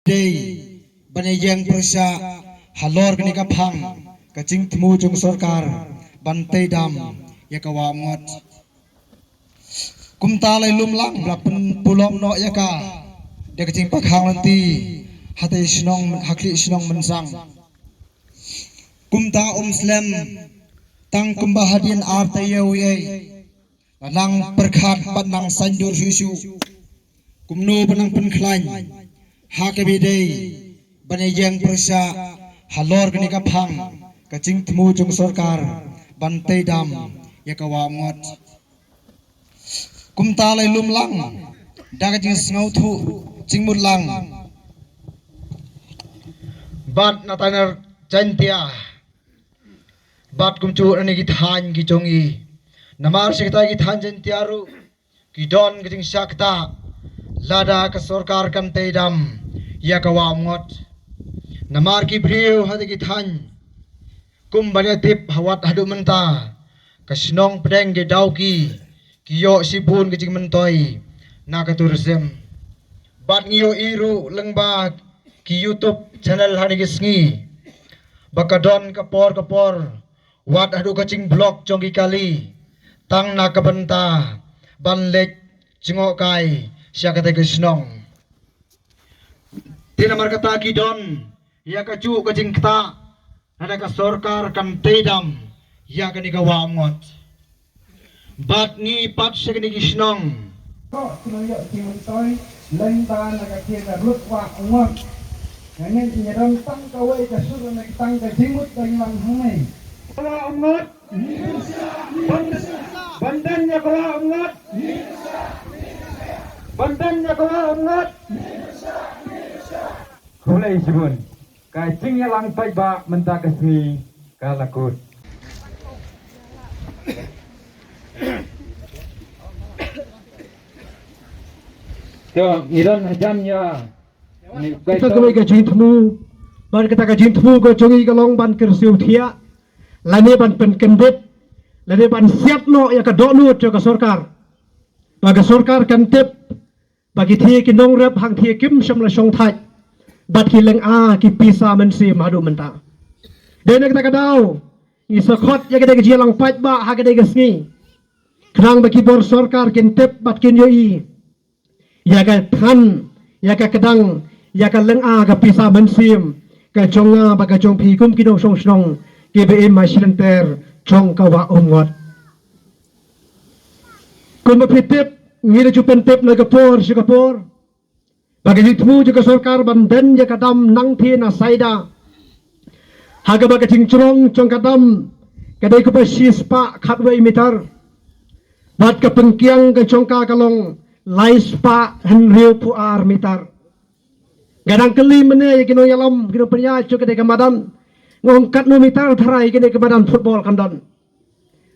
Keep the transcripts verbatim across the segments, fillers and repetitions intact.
Dei ban ïeng pyrshah halor kane ka phang ka jingthmu jong sorkar ban tei dam ïa ka Wah Umngot. Kumta lai lum lang ba la pynpulom noh ïa ka da ka jingpakhat lynti ha tei shnong ha khlieh shnong Mynsang. Kumta um slem tang kumba hadien ar taïew ei. Nang pyrkhat bad nang saiñdur shuh shuh kumno ba nang pynkhlaiñ ha kaba dei ban ïeng pyrshah halor kane ka phang ka jingthmu jong sorkar ban tei dam ïa ka Wah Umngot. Kumta lai lum lang da ka jingsngewthuh jingmut lang bad na tang na Jaintia bad kumjuh na ki thaiñ ki jong i. Namar sha kita ki thaiñ Jaintia ruh ki don ka jingshah ktah lada ka sorkar kan tei dam ïa ka Wah Umngot. Namar ki briew ha ki thaiñ kum ban ïa tip ha wat haduh mynta ka shnong pdeng ki daw ki ki ïoh shibun ka jingmyntoi na ka tourism. Bad ngi ïohi ruh lyngba ki YouTube channel ha ki sngi ba ka don ka por ka por wat haduh ka jingblok jong ki kali tang na ka bynta ban leit jngohkai sha kata ka shnong. Te namar kata ki don ïa kajuh ka jingktah lada ka sorkar kan tei dam ïa kane ka Wah Umngot. Bad ngi pat sha kine ki shnong. Ko shnong ïoh ki myntoi leng ba na ka kien na rut Wah Umngot. Nga ngeit ngi don tang kawei ka sur na tang ka jingmut ba ngi wan hangne. Wah Umngot. Ban, ban don ïa ka Wah Umngot. Ban don ïa ka Wah Umngot. Khublei shibun. Ka jingïalang paidbah mynta ka sngi ka la kut. Te ngi don hajan ïa. Kata kawei ka jingthmu. Bad kata ka jingthmu ka jong ngi ka long ban kyrsiew thiah lane ban pynkyndit lane ban siat noh ïa ka dohnud jong ka sorkar. Ba ka sorkar kan tip ba ki thie ki nongrep hangthie kim shym la shong thait bad ki lynga ki pisa mynsiem haduh mynta. Dei na kata ka daw ngi sa khot ïa ka dei ka jingïalang paidbah ha ka dei ka sngi khnang ba ki bor sorkar kin tip bad kin ïohi ïa ka than ïa ka kdang ïa ka lynga ka pisa mynsiem ka jong nga bad ka jong phi kum ki nongshong shnong kiba im ha shi lynter jong ka Wah Umngot. Kumba phi tip ngi la ju pyntip na ka por sha ka por ba ka jingthmu jong ka sorkar ban don ïa ka dam nangthie na Saida. Ha kaba ka jingjrong jong ka dam ka dei kaba shispah khatwei mitar bad ka pynkiang ka jong ka ka long laispah hynriewphew ar mitar. Nga dang kylli mynne ïa ki nongïalam ki nongpynïaid jong ka dei ka madan. Nga ong katno mitar tharai ka dei ka madan football kan don.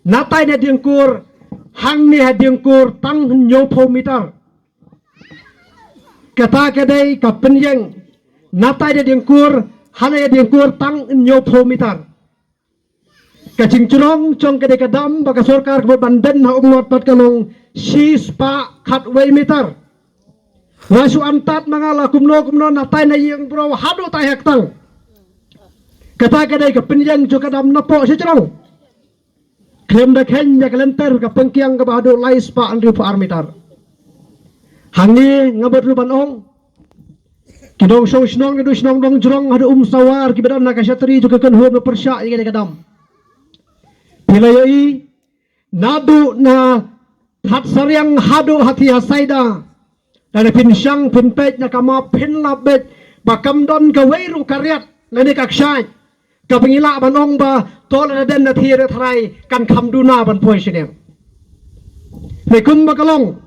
Natai na Diengkur hangne ha Diengkur tang hynñiewphew mitar. Kata ka dei ka pynïeng natai na Diengkur hangne ha Diengkur tang hynñiewphew mitar. Ka jingjrong jong ka dei ka dam ba ka sorkar ka ban don ha Umngot pat ka long shispah khatwei mitar. Nga shu antad ma nga la kumno kumno natai na Ïing Bro haduh tai ha ktang. Kata ka dei ka pynïeng jong ka dam napoh sha jrong. Khlem da kheiñ ïa ka lynter ka pynkiang kaba haduh laispah hynriewphew ar mitar. Hangne nga bad ruh ban ong ki nongshong shnong naduh shnong Nongjrong haduh Umsawar kiba don ha ka shatri jong ka kynhun ba pyrshah ïa ka dam. Phi la ïohi naduh na Hatsariang haduh ha thie ha Saida. Lada phin shang phin peit na ka map phin la beit ba kam don kawei ruh ka riat lane ka kshaid kaba ngi lah ban ong ba to lada don na thie re tharai kan kham duna ban poi shane. Te kumba ka long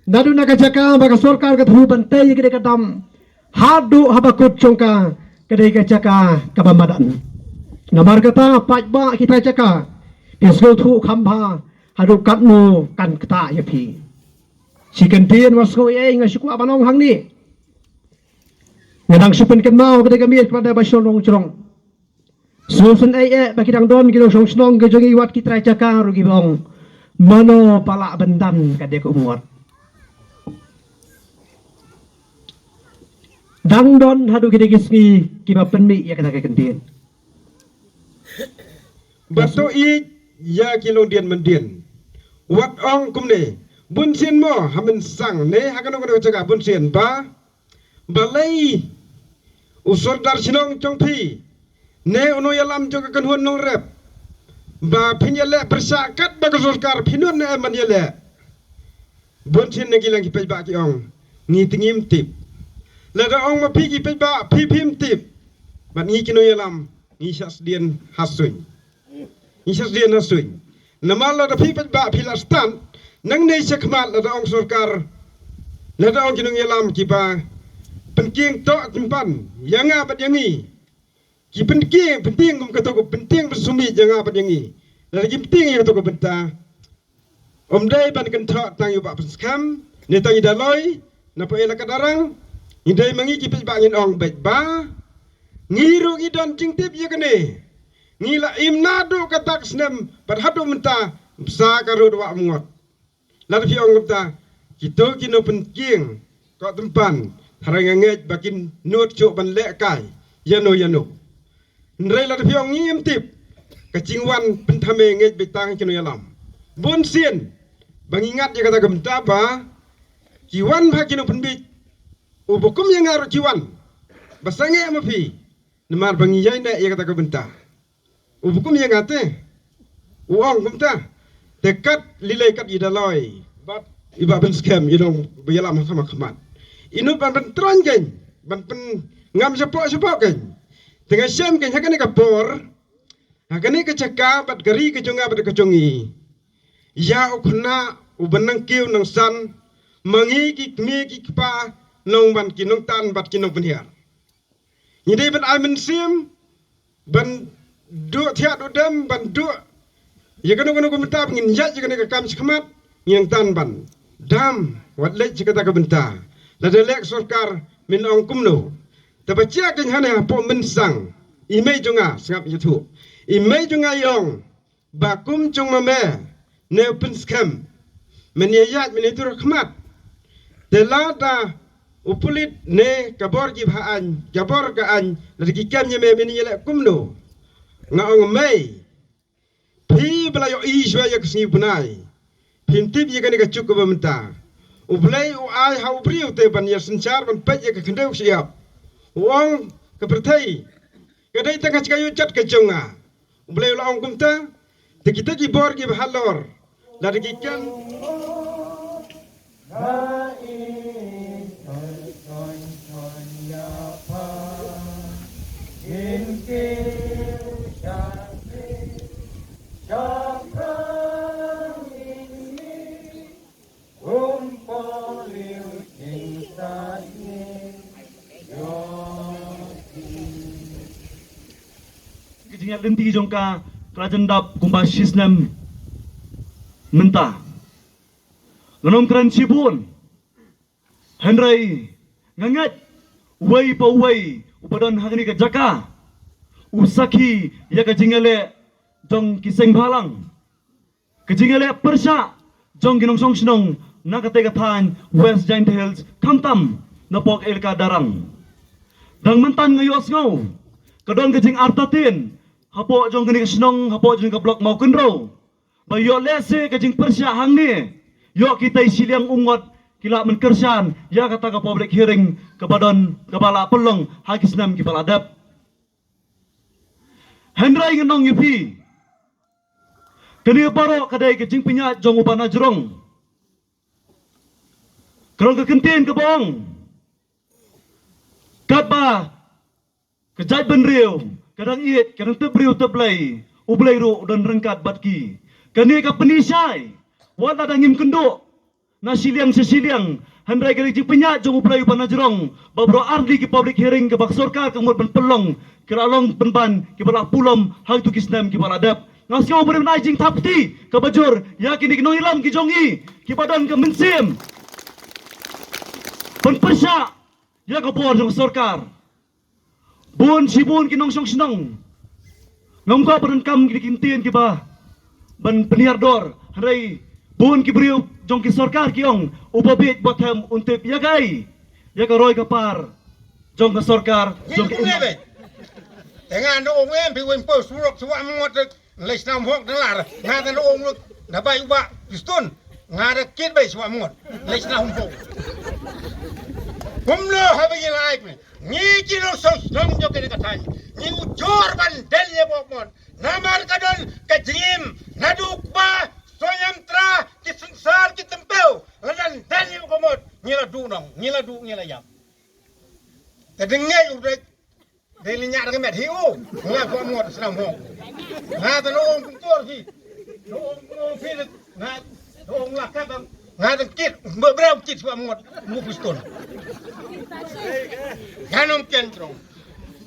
naduh na ka jaka ba ka sorkar ka thmu ban tei ïa ka dam haduh haba kut jong ka ka dei ka jaka kaba madan. Namar kata paidbah kita jaka ki sngewthuh kham bha haduh katno kan ktah ïa phi. Shi kyntien wat sngew ei ei nga shu kwah ban ong hangne. Nga dang shu pynkynmaw ka dei ka miet kaba dei ba shnong Nongjrong. Sngewsynei eh ba ki dang don ki nongshong shnong ki jong ngi wat ki trai jaka ruh kiba ong mano ba lah ban don ka dei ka Umngot. Dang don haduh kine ki sngi kiba pynmih ïa kata ka kyntien. Ba to ïeit ïa ki longdien myndien. Wat ong kumne, bunsien mo ha Mynsang ne ha kano kano ka jaka bunsien ba, balei u sordar shnong jong phi ne u nongïalam jong ka kynhun nongrep ba phin ïaleh pyrshah kat ba ka sorkar phi nud ne em ban ïaleh. Bunsien na ki lang ki paidbah ki ong, ngi te ngim tip. Lada ong ma phi ki paidbah phi phim tip, bad ngi ki nongïalam ngi shah sdien ha suiñ. Ngi shah sdien ha suiñ. Namar lada phi paidbah phi la stad nangne shakhmat, lada ong sorkar, lada ong ki nongïalam kiba pynkieng to tympan ïa nga bad ïa ngi, ki pynkieng pyntieng kum kato ka pyntieng pynsumit ïa nga bad ïa ngi. Lada ki pyntieng ïa kato ka bynta, ym dei ban kynthoh tang ïa u Bah Pynskhem ne tang ïa Daloi na pyrshah ïa ka Darrang. Ngi dei ma ngi ki paidbah ngin ong beit ba ngi ruh ngi don jingtip ïa kane. Ngi la im naduh kata ka snem bad haduh mynta, bsa ka rud wah myngot. Lada phi ong kumta, kito ki nongpynkieng ko tympan, hynrei nga ngeit ba kin nud shuh ban leh kai ïano ïano. Hynrei lada phi ong ngim tip, ka jingwan pynthame ngeit beit tang ki nongïalam. Bunsien ba ngi ngat ïa kata ka bynta ba ki wan ha ki nongpynbeit, u ba kum ïa nga ruh ki wan ba sangeh ma phi. Namar ba ngi ïai neh ïa kata ka bynta. U ba kum ïa nga te u ong kumta. Te kat lei lei kat i Daloi bad i Bah Pynskhem i nongïalam ha khmat khmat. I nud ban pyntroiñ kein, ban pynngam shapoh shapoh kein. Te nga shem kein ha kane ka por, ha kane ka jaka bad ka ri ka jong nga bad ka jong i, ïa u khynnah u ba nang kiew nang san, ma ngi ki kmie ki kpa, nongwan ki nongtan bad ki nongpynhiar. Ngi dei ban ai mynsiem ban duh thiah duh dem, ban duh ïa kano kano ka bynta ba ngin ïaid ïa kane ka kam shakhmat. Ngi nang tan ban dam wat leit ïa kata ka bynta. Lada leh sorkar men ong kumno. Te ba jia kein hane hapoh Mynsang, i mei jong nga, sngap ïathuh, i mei jong nga i ong ba kum jong ma me ne u Pynskhem, men ïa ïaid men ïa tur khmat. Te lada u pulit ne ka bor ki bha aiñ, ka bor ka aiñ, lada ki kem ïa me men ïa leh kumno. Nga ong mei, phi ba la ïohi shuwa ïa ka sngi bnai, phim tip ïa kane ka juk kaba mynta. U Blei u ai ha u briew te ban ïa synshar ban peit ïa ka khyndew ka shyiap. U ong ka pyrthei ka dei tang ka jaka ïoh jat ka jong nga. U Blei u la ong kumta. Te kita ki bor kiba halor, lada ki kem. Ka jingïaid lynti jong ka ka la jan dap kumba shisnem mynta. Ngan ym kren shibun, hynrei nga ngeit uwei pa uwei uba don ha kane ka jaka u sakhi ïa ka jingïaleh jong ki seng bhalang. Ka jingïaleh pyrshah jong ki nongshong shnong na katei ka thaiñ West Jaintia Hills, khamtam napoh ka Elaka Darrang. Dang mynta nga ïohsngew ka don ka jingartatien hapoh jong kane ka shnong, hapoh jong ka block Mawkynrew, ba ïoh lehse ka jingpyrshah hangne, ïoh kitei shiliang u ngot ki lah mynkyrshan ïa kata ka public hearing kaba don, kaba la pynlong ha ki snem kiba la dep. Hynrei ngan ong ïa phi, kane baroh ka dei ka jingpynïaid jong u Bah Najrong. Ka long ka kyntien kaba ong, katba ka jaitbynriew ka dang ïeit, ka dang tip briew tip Blei, U Blei ruh u don ryngkat bad ki. Kane ka pynïaid, wat la dang ngim kynduh na shiliang sha shiliang, hynrei ka dei ka jingpynïaid jong U Blei u Bah Najrong ba baroh artylli ki public hearing kaba ka sorkar ka mut ban pynlong, ki la long pynban kiba la pulom ha kito ki snem kiba la dep. Nga sngew ba dei ban ai jingthap kti kaba jur ïa kine ki nongïalam ki jong i kiba don ka mynsiem ban pyrshah ïa ka bor jong ka sorkar. Bun shibun ki nongshong shnong, ngam kwah ban donkam ki kyntien kiba ban pynhiar dor, hynrei bun ki briew jong ki sorkar ki ong, uba bieit ba them un tip ïa kaei, ïa ka roi ka par. jong ka sorkar jong ka. Te nga na ong em phi wen po surok suwa mengot lei snam hok dalar nga da ong na bai uba piston nga da kit bai suwa mengot lei snam hok. Kumno haba ngi lai phi ngi kino song song jong kene ka thaiñ ngi ujor ban del ye bok mon. Namar ka don ka jingim na duk ba soyam tra ki sengsar ki tempeu ladan del ye bok mon. Ngi la du nong ngi la du ngi la yam. Te deng ngai u dek Dei li ñiah da ka met hi u. Nga ko ngot snam ho. Nga ta no ong kumtor hi. No ong no phi na no ong la ka ta nga ta kit mbe brau kit swa ngot mu piston. Nga nom ken trong.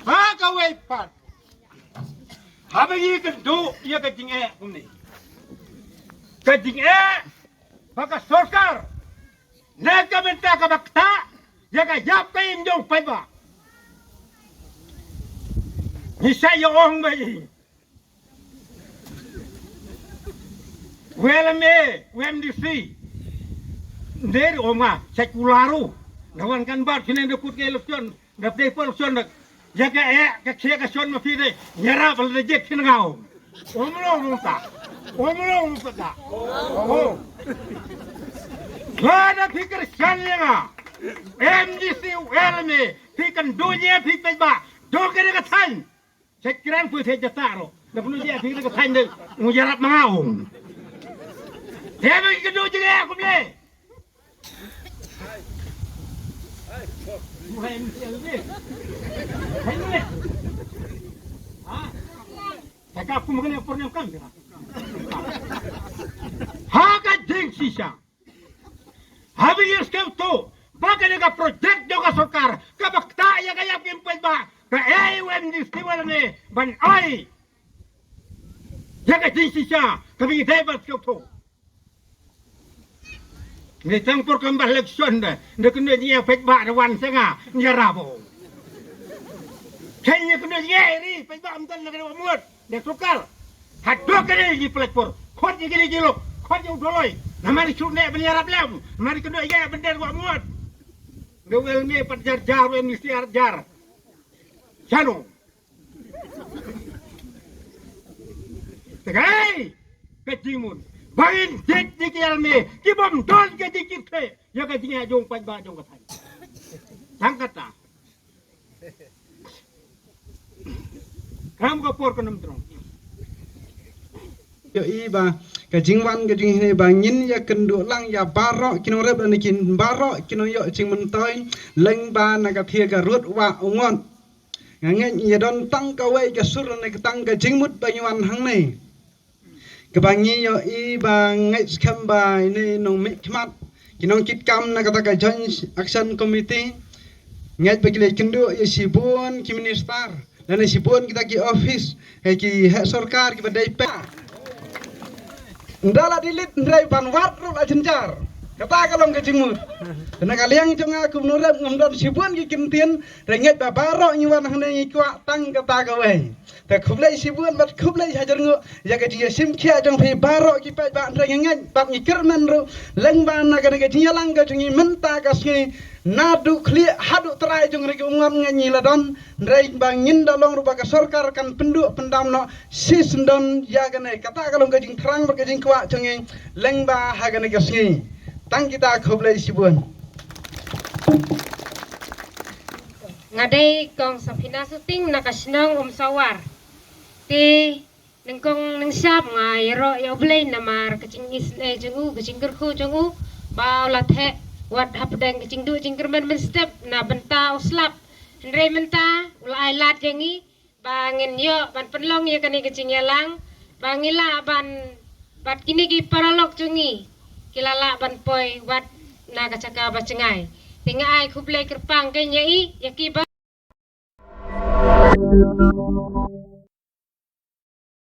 Ha ka wei pat. Ha ba yi ka du ya ka jing e kumni. Ka jing e ba ka sorkar. Na ka bynta ka ba kta ya ka yap ka im jong paidbah. Ni sa ya ong ba i. Wel me, wel di si. Nder oma, sa kularu. Na wan kan bar kine da kut ke election. Da pei por shon da ya ka e ka khia ka shon ma phi de ya ra bal da jek khin ngau. Om lo mo ta. Om lo mo ta. Oh. Ka da phi kar shan ya nga. M D C wel me phi kan do ye phi pe ba do ke ka than. Che kran pu the jata ro. Da pun ye phi ka than de mu ya rap ma ngau. Te ba ki do je ya ku le. Ha ka jingshisha. Ha ba ngi skhem to ba kane ka project jong ka sorkar ka ba kta ya ka yap kim pet ba ka A U M D C wala ne ban ai ya ka jingshisha ka ba ngi dei ban skhem to. Ni tang por kam ba election da da kena ni ya pet ba da wan senga ni rabo. Ken ni kena ni ri pet ba am tan na kena mut. De sukar. Hadok kene ji pelek por. Khot ji kene ji lok. Khot ji u doloi. Namar di sut ne ben yarap lem. Namar di kene ya bender wa muat. De wel me pat jar jar wen mesti ar jar. Chano. Tegai. Ka jingmut. Bangin dik dik yal me. Ki bom don ka dik dik te. Ya ka jing ya jong pat ba jong ka thai. Tang kata. Kam ka por ka nam trong. Yo i ba ka jingwan ka jing hne ba ngin ya kendu lang ya baro kino rep dan kin baro kino yo jing mentoi leng ba na ka thia ka rut wa ungon. Nga ngeng ya don tang ka wei ka sur ne ka tang ka jingmut ba ngi wan hang nei. Kaba ngi yo i ba ngeit skhem ba ine nong mih khmat ki nong kit kam na kata ka Joint Action Committee. Ngeit ba ki leh kynduh ïa shibun ki minister lane shibun kita ki office, eh, ki heh sorkar kiba dei peh. Nda la delete nrei ban wad ruh la jynjar. Kata ka long ka jingmut. Na ka liang jong nga kum nurep ngam don shibun ki kyntien, re ngeit ba baroh ngi wan hangne ngi kwah tang kata ka wei. Te khublei shibun bad khublei hajar nguh ïa ka jingïashim khia jong phi baroh ki paidbah hynrei ngi ngeit bad ngi kyrmen ruh leng ba na kane ka jingïalang ka jong ngi mynta ka sngi naduh khlieh haduh trai jong re ki umngot ngi la don hynrei ba ngin da long ruh ba ka sorkar kan pynduh pyndam noh shisyndon ïa kane kata ka long ka jingthrang bad ka jingkwah jong ngi leng ba ha kane ka sngi. Tang kita khublei shibun. Nga dei kong Safina Suting na ka shnong Umsawar. Te nyngkong nyngshap nga ïaroh ïa U Blei namar ka jingisynei jong u, ka jingkyrkhu jong u ba u la theh wat hapdeng ka jingduh jingkyrmen mynstep na bynta u slap. Hynrei mynta u la ai lad ïa ngi ba ngin ïoh ban pynlong ïa kane ka jingïalang ba ngi lah ban bad kine ki paralok jong ngi ki la lah ban poi wat na ka jaka ba jngai. Te nga ai khublei kyrpang kein ïa i ïa ki ba